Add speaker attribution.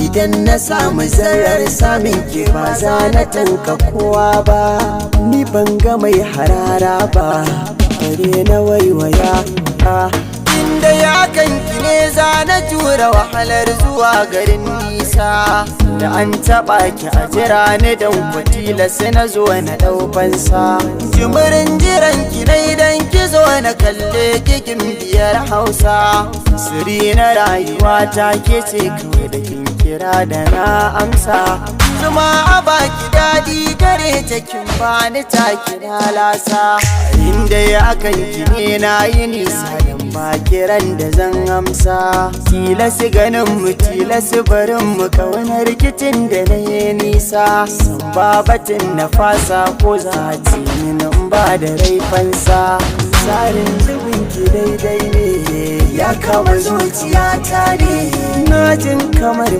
Speaker 1: Idan na samu zarar samin ki, ba za na tanka kowa ba. Ni ban ga mai harara ba, bare na waiwaya. Inda ya kanki ne za na jura wahalar zuwa garin nisa. Da an taɓa ki a jira ni, don kwatila sai na zo na ɗaufansa. Jimirin jiran ki na idan ki zo na kalle kikin biyar Hausa. Siri na rayuwa ta ke ce kawai, da kin kira da na amsa. Zuma a baki daɗi gare ta, kin bani ta kira lasa. Inda ya kanki ne na yi nisa, dan ba kiran da zan amsa. Tilasi ganin mu, tilasi barin mu, kauna rikicin da na yi nisa. San babatin na fasa ko za a ce min in ba da raifansa. Tsarin zubin ki daidai ne, ya kama zuciyata ne, na jin kamar